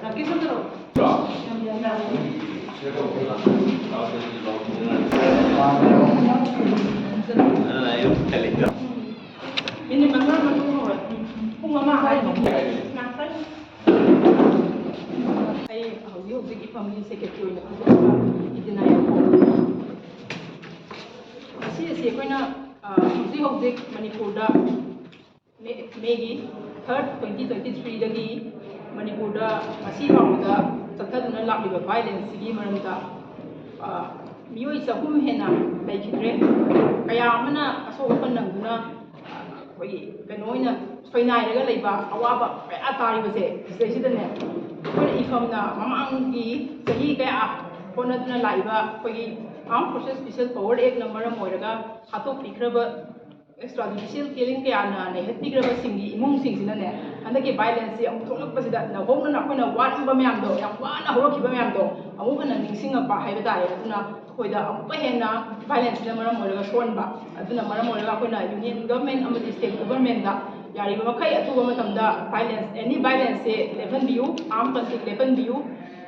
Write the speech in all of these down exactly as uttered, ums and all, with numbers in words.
ꯂꯥꯛꯀꯦ ꯁꯣꯝꯗꯔꯣ? ꯃꯤꯅꯤꯠ ꯃꯉꯥ ꯃꯇꯨꯡ ꯍꯧꯔꯛꯀꯦ꯫ ꯄꯨꯡ ꯑꯃ ꯍꯥꯏꯗꯣ ꯉꯥꯛꯇꯪ꯫ ꯑꯩ ꯍꯧꯖꯤꯛ ꯍꯧꯖꯤꯛ ꯏꯐꯝꯒꯤ ꯁꯦꯀ꯭ꯔꯦꯇꯔꯤ ꯑꯣꯏꯅ ꯄꯨꯖꯔꯤꯕ ꯏꯗꯤꯅꯥ ꯌꯥꯏꯐꯧ꯫ ꯉꯁꯤ ꯑꯁꯤ ꯑꯩꯈꯣꯏꯅ, ꯑ, ꯍꯧꯖꯤꯛ ꯍꯧꯖꯤꯛ ꯃꯅꯤꯄꯨꯔꯗ ꯃꯦ, ꯃꯦꯒꯤ ꯊꯥꯔꯠ, ꯇ꯭ꯋꯦꯟꯇꯤ ꯇ꯭ꯋꯦꯟꯇꯤ ꯊ꯭ꯔꯤꯗꯒꯤ ꯃꯅꯤꯄꯨꯔꯗ ꯉꯁꯤ ꯐꯥꯎꯕꯗ ꯆꯠꯊꯗꯨꯅ ꯂꯥꯛꯂꯤꯕ ꯚꯥꯏꯂꯦꯟꯁꯁꯤꯒꯤ ꯃꯔꯝꯗ, ꯑ, ꯃꯤꯑꯣꯏ ꯆꯍꯨꯝ ꯍꯦꯟꯅ ꯂꯩꯈꯤꯗ꯭ꯔꯦ꯫ ꯀꯌꯥ ꯑꯃꯅ ꯑꯁꯣꯛ ꯑꯄꯟ ꯅꯪꯗꯨꯅ, ꯑ, ꯑꯩꯈꯣꯏꯒꯤ ꯀꯩꯅꯣ ꯑꯣꯏꯅ ꯁꯣꯏꯅꯥꯏꯔꯒ ꯂꯩꯕ ꯑꯋꯥꯕ ꯀꯌꯥ ꯇꯥꯔꯤꯕꯁꯦ, ꯁꯤꯗꯩꯁꯤꯗꯅꯦ ꯑꯩꯈꯣꯏꯅ ꯏꯐꯝꯅ ꯃꯃꯥꯡꯒꯤ ꯆꯍꯤ ꯀꯌꯥ ꯍꯣꯠꯅꯗꯨꯅ ꯂꯥꯛꯏꯕ ꯑꯩꯈꯣꯏꯒꯤ Armed Forces Special Power Actꯅ ꯃꯔꯝ ꯑꯣꯏꯔꯒ ꯍꯥꯠꯇꯣꯛꯄꯤꯈ꯭ꯔꯕ extrajudicial killing ꯀꯌꯥꯅ ꯅꯩꯍꯠꯄꯤꯈ꯭ꯔꯕꯁꯤꯡꯒꯤ ꯏꯃꯨꯡꯁꯤꯡꯁꯤꯅꯅꯦ, ꯍꯟꯗꯛꯀꯤ ꯚꯥꯏꯂꯦꯟꯁꯁꯤ ꯑꯃꯨꯛ ꯊꯣꯛꯂꯛꯄꯁꯤꯗ ꯅꯧꯍꯧꯅꯅ ꯑꯩꯈꯣꯏꯅ ꯋꯥꯔꯝꯕ ꯃꯌꯥꯝꯗꯣ, ꯌꯥꯝ ꯋꯥꯅ ꯍꯧꯔꯛꯈꯤꯕ ꯃꯌꯥꯝꯗꯣ ꯑꯃꯨꯛ ꯍꯟꯅ ꯅꯤꯡꯁꯤꯡꯉꯛꯄ ꯍꯥꯏꯕ ꯇꯥꯔꯦ꯫ ꯑꯗꯨꯅ ꯑꯩꯈꯣꯏꯗ ꯑꯃꯨꯛꯀ ꯍꯦꯟꯅ ꯚꯥꯏꯂꯦꯟꯁꯁꯤꯅ ꯃꯔꯝ ꯑꯣꯏꯔꯒ ꯁꯣꯛꯍꯟꯕ, ꯑꯗꯨꯅ ꯃꯔꯝ ꯑꯣꯏꯔꯒ ꯑꯩꯈꯣꯏꯅ ꯌꯨꯅꯤꯌꯟ ꯒꯚꯔꯟꯃꯦꯟꯠ ꯑꯃꯗꯤ ꯁ꯭ꯇꯦꯠ ꯒꯚꯔꯟꯃꯦꯟꯠꯇ ꯌꯥꯔꯤꯕ ꯃꯈꯩ ꯑꯊꯨꯕ ꯃꯇꯝꯗ ꯚꯥꯏꯂꯦꯟꯁ, ꯑꯦꯅꯤ ꯚꯥꯏꯂꯦꯟꯁꯁꯦ ꯂꯦꯞꯍꯟꯕꯤꯌꯨ, ꯑꯥꯔꯝ ꯀꯟꯐ꯭ꯂꯤꯛ ꯂꯦꯞꯍꯟꯕꯤꯌꯨ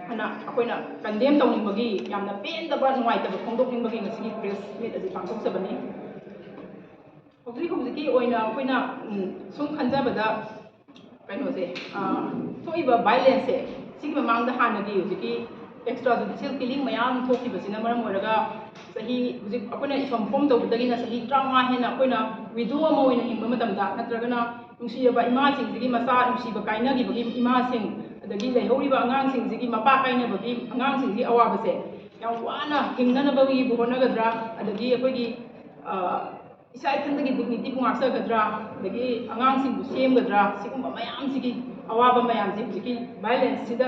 ꯍꯥꯏꯅ ꯑꯩꯈꯣꯏꯅ ꯀꯟꯗꯦꯝ ꯇꯧꯅꯤꯡꯕꯒꯤ, ꯌꯥꯝꯅ ꯄꯦꯟꯗꯕ, ꯅꯨꯡꯉꯥꯏꯇꯕ ꯐꯣꯡꯗꯣꯛꯅꯤꯡꯕꯒꯤ ꯉꯁꯤꯒꯤ ꯄ꯭ꯔꯦꯁ ꯃꯤꯠ ꯑꯁꯤ ꯄꯥꯡꯊꯣꯛꯆꯕꯅꯤ꯫ ꯍꯧꯖꯤꯛ ꯍꯧꯖꯤꯛꯀꯤ ꯑꯣꯏꯅ ꯑꯩꯈꯣꯏꯅ, ꯎꯝ, ꯁꯨꯝ ꯈꯟꯖꯕꯗ ꯀꯩꯅꯣꯁꯦ, ꯑ, ꯊꯣꯛꯏꯕ ꯚꯥꯏꯂꯦꯟꯁꯁꯦ, ꯁꯤꯒꯤ ꯃꯃꯥꯡꯗ ꯍꯥꯟꯅꯒꯤ ꯍꯧꯖꯤꯛꯀꯤ extrajudicial killing ꯃꯌꯥꯝ ꯊꯣꯛꯈꯤꯕꯁꯤꯅ ꯃꯔꯝ ꯑꯣꯏꯔꯒ ꯆꯍꯤ, ꯍꯧꯖꯤꯛ ꯑꯩꯈꯣꯏꯅ ꯏꯐꯝ ꯐꯣꯝ ꯇꯧꯕꯗꯒꯤꯅ ꯆꯍꯤ ꯇꯔꯥꯃꯉꯥ ꯍꯦꯟꯅ ꯑꯩꯈꯣꯏꯅ ꯋꯤꯗꯣ ꯑꯃ ꯑꯣꯏꯅ ꯍꯤꯡꯕ ꯃꯇꯝꯗ, ꯅꯠꯇ꯭ꯔꯒꯅ ꯅꯨꯡꯁꯤꯔꯕ ꯏꯃꯥꯁꯤꯡꯁꯤꯒꯤ ꯃꯆꯥ ꯅꯨꯡꯁꯤꯕ ꯀꯥꯏꯅꯈꯤꯕꯒꯤ ꯏꯃꯥꯁꯤꯡ, ꯑꯗꯒꯤ ꯂꯩꯍꯧꯔꯤꯕ ꯑꯉꯥꯡꯁꯤꯡꯁꯤꯒꯤ ꯃꯄꯥ ꯀꯥꯏꯅꯕꯒꯤ ꯑꯉꯥꯡꯁꯤꯡꯁꯤꯒꯤ ꯑꯋꯥꯕꯁꯦ ꯌꯥꯝ ꯋꯥꯅ ꯍꯤꯡꯅꯅꯕꯒꯤꯕꯨ ꯍꯣꯠꯅꯒꯗ꯭ꯔꯥ, ꯑꯗꯒꯤ ꯑꯩꯈꯣꯏꯒꯤ, ꯑ, ꯏꯁꯥ ꯏꯊꯟꯇꯒꯤ ꯗꯤꯒꯅꯤꯇꯤꯕꯨ ꯉꯥꯛꯆꯒꯗ꯭ꯔꯥ, ꯑꯗꯒꯤ ꯑꯉꯥꯡꯁꯤꯡꯕꯨ ꯁꯦꯝꯒꯗ꯭ꯔꯥ, ꯁꯤꯒꯨꯝꯕ ꯃꯌꯥꯝꯁꯤꯒꯤ ꯑꯋꯥꯕ ꯃꯌꯥꯝꯁꯦ ꯍꯧꯖꯤꯛꯀꯤ ꯚꯥꯏꯂꯦꯟꯁꯁꯤꯗ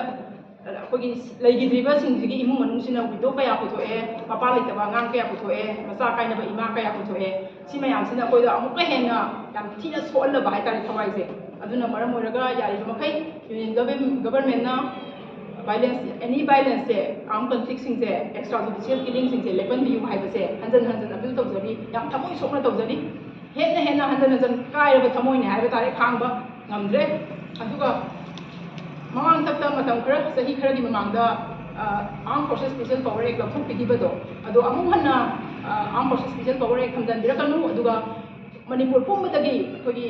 ꯑꯩꯈꯣꯏꯒꯤ ꯂꯩꯈꯤꯗ꯭ꯔꯤꯕꯁꯤꯡꯁꯤꯒꯤ ꯏꯃꯨꯡ ꯃꯅꯨꯡꯁꯤꯅ ꯋꯤꯗꯣ ꯀꯌꯥ ꯄꯨꯊꯣꯛꯑꯦ, ꯃꯄꯥ ꯂꯩꯇꯕ ꯑꯉꯥꯡ ꯀꯌꯥ ꯄꯨꯊꯣꯛꯑꯦ, ꯃꯆꯥ ꯀꯥꯏꯅꯕ ꯏꯃꯥ ꯀꯌꯥ ꯄꯨꯊꯣꯛꯑꯦ꯫ ꯁꯤ ꯃꯌꯥꯝꯁꯤꯅ ꯑꯩꯈꯣꯏꯗ ꯑꯃꯨꯛꯀ ꯍꯦꯟꯅ ꯌꯥꯝ ꯊꯤꯅ ꯁꯣꯛꯍꯜꯂꯕ ꯍꯥꯏꯇꯥꯔꯦ ꯊꯋꯥꯏꯁꯦ꯫ ꯑꯗꯨꯅ ꯃꯔꯝ ꯑꯣꯏꯔꯒ ꯌꯥꯔꯤꯕ ꯃꯈꯩ ꯌꯨꯅꯤꯌꯟ ꯒꯚꯔꯟ-, ꯒꯚꯔꯟꯃꯦꯟꯠꯅ ꯚꯥꯏꯂꯦꯟꯁ, ꯑꯦꯅꯤ ꯚꯥꯏꯂꯦꯟꯁꯁꯦ, ꯑꯥꯔꯝ ꯀꯟꯐ꯭ꯂꯤꯛꯁꯤꯡꯁꯦ, extrajudicial killingꯁꯤꯡꯁꯦ ꯂꯦꯞꯍꯟꯕꯤꯌꯨ ꯍꯥꯏꯕꯁꯦ ꯍꯟꯖꯟ ꯍꯟꯖꯟ ꯑꯄꯤꯜ ꯇꯧꯖꯔꯤ, ꯌꯥꯝ ꯊꯃꯣꯏ ꯁꯣꯛꯅ ꯇꯧꯖꯔꯤ꯫ ꯍꯦꯟꯅ ꯍꯦꯟꯅ ꯍꯟꯖꯟ ꯍꯟꯖꯟ ꯀꯥꯏꯔꯕ ꯊꯃꯣꯏꯅꯦ ꯍꯥꯏꯕ ꯇꯥꯔꯦ, ꯈꯥꯡꯕ ꯉꯝꯗ꯭ꯔꯦ꯫ ꯑꯗꯨꯒ ꯃꯃꯥꯡ ꯇꯞꯇ ꯃꯇꯝ ꯈꯔ, ꯆꯍꯤ ꯈꯔꯒꯤ ꯃꯃꯥꯡꯗ ꯑꯥꯔꯝ ꯐꯣꯔꯁꯦꯁ ꯁ꯭ꯄꯦꯁꯦꯜ ꯄꯋꯔ ꯑꯦꯛ ꯂꯧꯊꯣꯛꯄꯤꯈꯤꯕꯗꯣ, ꯑꯗꯣ ꯑꯃꯨꯛ ꯍꯟꯅ ꯑꯥꯔꯝ ꯐꯣꯔꯁꯦꯁ ꯁ꯭ꯄꯦꯁꯦꯜ ꯄꯋꯔ ꯑꯦꯛ ꯊꯝꯖꯤꯟꯕꯤꯔꯛꯀꯅꯨ꯫ ꯑꯗꯨꯒ ꯃꯅꯤꯄꯨꯔ ꯄꯨꯝꯕꯗꯒꯤ ꯑꯩꯈꯣꯏꯒꯤ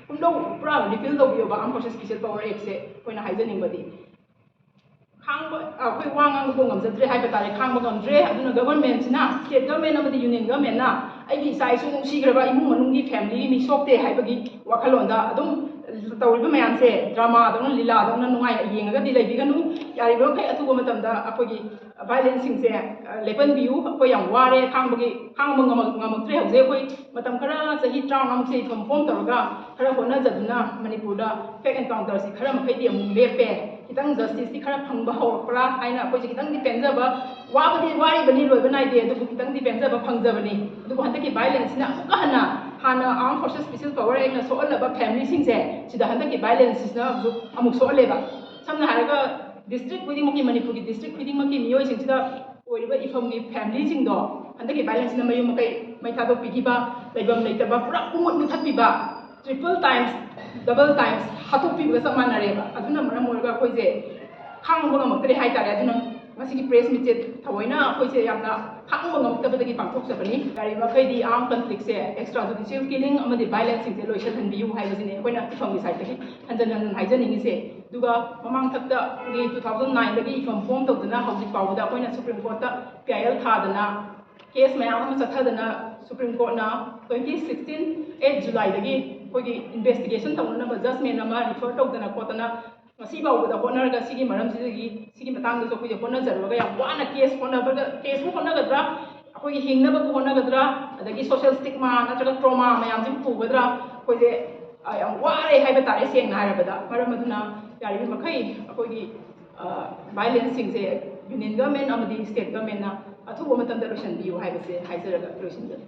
ꯄꯨꯝꯅꯧ ꯄꯨꯔꯥ ꯔꯤꯄꯤꯜ ꯇꯧꯕꯤꯌꯣꯕ ꯑꯥꯔꯝ ꯐꯣꯔꯁꯦꯁ ꯁ꯭ꯄꯦꯁꯦꯜ ꯄꯋꯔ ꯑꯦꯛꯁꯦ꯫ ꯑꯩꯈꯣꯏꯅ ꯍꯥꯏꯖꯅꯤꯡꯕꯗꯤ ꯈꯥꯡꯕ, ꯑꯩꯈꯣꯏ ꯋꯥ ꯉꯥꯡꯕ ꯉꯝꯖꯗ꯭ꯔꯦ ꯍꯥꯏꯕ ꯇꯥꯔꯦ, ꯈꯥꯡꯕ ꯉꯝꯗ꯭ꯔꯦ꯫ ꯑꯗꯨꯅ ꯒꯚꯔꯟꯃꯦꯟꯁꯤꯅ, ꯁ꯭ꯇꯦꯠ ꯒꯚꯔꯟꯃꯦꯟ ꯑꯃꯗꯤ ꯌꯨꯅꯤꯌꯟ ꯒꯚꯔꯟꯃꯦꯟꯅ ꯑꯩꯒꯤ ꯏꯆꯥ ꯏꯁꯨ ꯅꯨꯡꯁꯤꯈ꯭ꯔꯕ ꯏꯃꯨꯡ ꯃꯅꯨꯡꯒꯤ ꯐꯦꯃꯤꯂꯤꯒꯤ ꯃꯤ ꯁꯣꯛꯇꯦ ꯍꯥꯏꯕꯒꯤ ꯋꯥꯈꯜꯂꯣꯟꯗ ꯑꯗꯨꯝ ꯇꯧꯔꯤꯕ ꯃꯌꯥꯝꯁꯦ ꯗ꯭ꯔꯃꯥꯗꯧꯅ, ꯂꯤꯂꯥꯗꯧꯅ ꯅꯨꯡꯉꯥꯏꯅ ꯌꯦꯡꯉꯒꯗꯤ ꯂꯩꯕꯤꯒꯅꯨ꯫ ꯌꯥꯔꯤꯕ ꯃꯈꯩ ꯑꯊꯨꯕ ꯃꯇꯝꯗ ꯑꯩꯈꯣꯏꯒꯤ ꯚꯥꯏꯂꯦꯟꯁꯁꯤꯡꯁꯦ, ꯑ, ꯂꯦꯞꯍꯟꯕꯤꯌꯨ꯫ ꯑꯩꯈꯣꯏ ꯌꯥꯝ ꯋꯥꯔꯦ, ꯈꯥꯡꯕꯒꯤ, ꯈꯥꯡꯕ ꯉꯝꯃꯛ-, ꯉꯝꯃꯛꯇ꯭ꯔꯦ꯫ ꯍꯧꯖꯤꯛ ꯑꯩꯈꯣꯏ ꯃꯇꯝ ꯈꯔ, ꯆꯍꯤ ꯇꯔꯥꯃꯉꯥꯃꯨꯛꯁꯦ ꯏꯐꯝ ꯐꯣꯝ ꯇꯧꯔꯒ ꯈꯔ ꯍꯣꯠꯅꯖꯗꯨꯅ ꯃꯅꯤꯄꯨꯔꯗ ꯐꯦꯛ ꯑꯦꯟꯀꯥꯎꯟꯇꯔꯁꯤ ꯈꯔ ꯃꯈꯩꯗꯤ ꯑꯃꯨꯛ ꯂꯦꯞꯄꯦ꯫ ꯈꯤꯇꯪ ꯖꯁꯇꯤꯁꯇꯤ ꯈꯔ ꯐꯪꯕ ꯍꯧꯔꯛꯄ꯭ꯔꯥ ꯍꯥꯏꯅ ꯑꯩꯈꯣꯏꯁꯦ ꯈꯤꯇꯪꯗꯤ ꯄꯦꯟꯖꯕ, ꯋꯥꯕꯗꯤ ꯋꯥꯔꯤꯕꯅꯤ, ꯂꯣꯏꯕ ꯅꯥꯏꯗꯦ, ꯑꯗꯨꯕꯨ ꯈꯤꯇꯪꯗꯤ ꯄꯦꯟꯖꯕ ꯐꯪꯖꯕꯅꯤ꯫ ꯑꯗꯨꯕꯨ ꯍꯟꯗꯛꯀꯤ ꯚꯥꯏꯂꯦꯟꯁꯁꯤꯅ ꯑꯃꯨꯛꯀ ꯍꯟꯅ, ꯍꯥꯟꯅ ꯑꯥꯔꯝ ꯐꯣꯔꯁꯦꯁ ꯁ꯭ꯄꯦꯁꯦꯜ ꯄꯋꯔ ꯑꯦꯛꯅ ꯁꯣꯛꯍꯜꯂꯕ ꯐꯦꯃꯤꯂꯤꯁꯤꯡꯁꯦ ꯁꯤꯗ ꯍꯟꯗꯛꯀꯤ ꯚꯥꯏꯂꯦꯟꯁꯁꯤꯅ ꯑꯃꯨꯛ, ꯑꯃꯨꯛ ꯁꯣꯛꯍꯜꯂꯦꯕ꯫ ꯁꯝꯅ ꯍꯥꯏꯔꯒ, ꯗꯤꯁꯇ꯭ꯔꯤꯛ ꯈꯨꯗꯤꯡꯃꯛꯀꯤ, ꯃꯅꯤꯄꯨꯔꯒꯤ ꯗꯤꯁꯇ꯭ꯔꯤꯛ ꯈꯨꯗꯤꯡꯃꯛꯀꯤ ꯃꯤꯑꯣꯏꯁꯤꯡꯁꯤꯗ ꯑꯣꯏꯔꯤꯕ ꯏꯐꯝꯒꯤ ꯐꯦꯃꯤꯂꯤꯁꯤꯡꯗꯣ ꯍꯟꯗꯛꯀꯤ ꯚꯥꯏꯂꯦꯟꯁꯁꯤꯅ ꯃꯌꯨꯝ ꯃꯀꯩ ꯃꯩ ꯊꯥꯗꯣꯛꯄꯤꯈꯤꯕ, ꯂꯩꯐꯝ ꯂꯩꯇꯕ, ꯄꯨꯔꯥ ꯄꯨꯡꯃꯨꯠ ꯃꯨꯠꯊꯠꯄꯤꯕ, ꯇ꯭ꯔꯤꯄꯜ ꯇꯥꯏꯝꯁ, ꯗꯕꯜ ꯇꯥꯏꯝꯁ ꯍꯥꯠꯇꯣꯛꯄꯤꯕꯒ ꯆꯞ ꯃꯥꯟꯅꯔꯦꯕ꯫ ꯑꯗꯨꯅ ꯃꯔꯝ ꯑꯣꯏꯔꯒ ꯑꯩꯈꯣꯏꯁꯦ ꯈꯥꯡꯕ ꯉꯝꯃꯛꯇ꯭ꯔꯦ ꯍꯥꯏꯇꯥꯔꯦ꯫ ꯑꯗꯨꯅ ꯉꯁꯤꯒꯤ ꯄ꯭ꯔꯦꯁ ꯃꯤꯠꯁꯦ ꯊꯑꯣꯏꯅ ꯑꯩꯈꯣꯏꯁꯦ ꯌꯥꯝꯅ ꯈꯥꯡꯕ ꯉꯝꯃꯛꯇꯕꯗꯒꯤ ꯄꯥꯡꯊꯣꯛꯆꯕꯅꯤ꯫ ꯌꯥꯔꯤꯕ ꯃꯈꯩꯗꯤ ꯑꯥꯔꯝ ꯀꯟꯐ꯭ꯂꯤꯛꯁꯦ, ꯑꯦꯛꯁꯇ꯭ꯔꯥ ꯖꯨꯗꯤꯁꯤꯌꯦꯜ ꯀꯤꯂꯤꯡ ꯑꯃꯗꯤ ꯚꯥꯏꯂꯦꯟꯁꯁꯤꯡꯁꯦ ꯂꯣꯏꯁꯤꯜꯍꯟꯕꯤꯌꯨ ꯍꯥꯏꯕꯁꯤꯅꯤ ꯑꯩꯈꯣꯏꯅ ꯏꯐꯝꯒꯤ ꯁꯥꯏꯠꯇꯒꯤ ꯍꯟꯖꯟ ꯍꯟꯖꯟ ꯍꯥꯏꯖꯅꯤꯡꯉꯤꯁꯦ꯫ ꯑꯗꯨꯒ ꯃꯃꯥꯡ ꯊꯛꯇꯒꯤ two thousand nineꯗꯒꯤ ꯏꯐꯝ ꯐꯣꯝ ꯇꯧꯗꯨꯅ ꯍꯧꯖꯤꯛ ꯐꯥꯎꯕꯗ ꯑꯩꯈꯣꯏꯅ ꯁꯨꯄ꯭ꯔꯤꯝ ꯀꯣꯔꯠꯇ ꯄꯤ ꯑꯥꯏ ꯑꯦꯜ ꯊꯥꯗꯅ, ꯀꯦꯁ ꯃꯌꯥꯝ ꯑꯃ ꯆꯠꯊꯗꯅ, ꯁꯨꯄ꯭ꯔꯤꯝ ꯀꯣꯔꯠꯅ twenty sixteen eight Julyꯗꯒꯤ ꯑꯩꯈꯣꯏꯒꯤ ꯏꯟꯚꯦꯁꯇꯤꯒꯦꯁꯟ ꯇꯧꯅꯅꯕ ꯖꯖꯃꯦꯟ ꯑꯃ ꯔꯤꯐꯔ ꯇꯧꯗꯅ ꯈꯣꯠꯇꯅ ꯉꯁꯤ ꯐꯥꯎꯕꯗ ꯍꯣꯠꯅꯔꯒ, ꯁꯤꯒꯤ ꯃꯔꯝꯁꯤꯗꯒꯤ, ꯁꯤꯒꯤ ꯃꯇꯥꯡꯗꯁꯨ ꯑꯩꯈꯣꯏꯁꯦ ꯍꯣꯠꯅꯖꯔꯨꯔꯒ, ꯌꯥꯝ ꯋꯥꯅ ꯀꯦꯁ ꯍꯣꯠꯅꯕꯒ, ꯀꯦꯁꯄꯨ ꯍꯣꯠꯅꯒꯗ꯭ꯔꯥ, ꯑꯩꯈꯣꯏꯒꯤ ꯍꯤꯡꯅꯕꯕꯨ ꯍꯣꯠꯅꯒꯗ꯭ꯔꯥ, ꯑꯗꯒꯤ ꯁꯣꯁꯤꯌꯦꯜ ꯁ꯭ꯇꯤꯛꯃꯥ ꯅꯠꯇ꯭ꯔꯒ ꯇ꯭ꯔꯣꯃꯥ ꯃꯌꯥꯝꯁꯤꯕꯨ ꯄꯨꯒꯗ꯭ꯔꯥ, ꯑꯩꯈꯣꯏꯁꯦ, ꯑ, ꯌꯥꯝ ꯋꯥꯔꯦ ꯍꯥꯏꯕ ꯇꯥꯔꯦ, ꯁꯦꯡꯅ ꯍꯥꯏꯔꯕꯗ꯫ ꯃꯔꯝ ꯑꯗꯨꯅ ꯌꯥꯔꯤꯕ ꯃꯈꯩ ꯑꯩꯈꯣꯏꯒꯤ, ꯑ, ꯚꯥꯏꯂꯦꯟꯁꯁꯤꯡꯁꯦ ꯌꯨꯅꯤꯌꯟ ꯒꯚꯔꯟꯃꯦꯟ ꯑꯃꯗꯤ ꯁ꯭ꯇꯦꯠ ꯒꯚꯔꯟꯃꯦꯟꯅ ꯑꯊꯨꯕ ꯃꯇꯝꯗ ꯂꯣꯏꯁꯤꯟꯕꯤꯌꯨ ꯍꯥꯏꯕꯁꯦ ꯍꯥꯏꯖꯔꯒ ꯂꯣꯏꯁꯤꯟꯖꯔꯦ꯫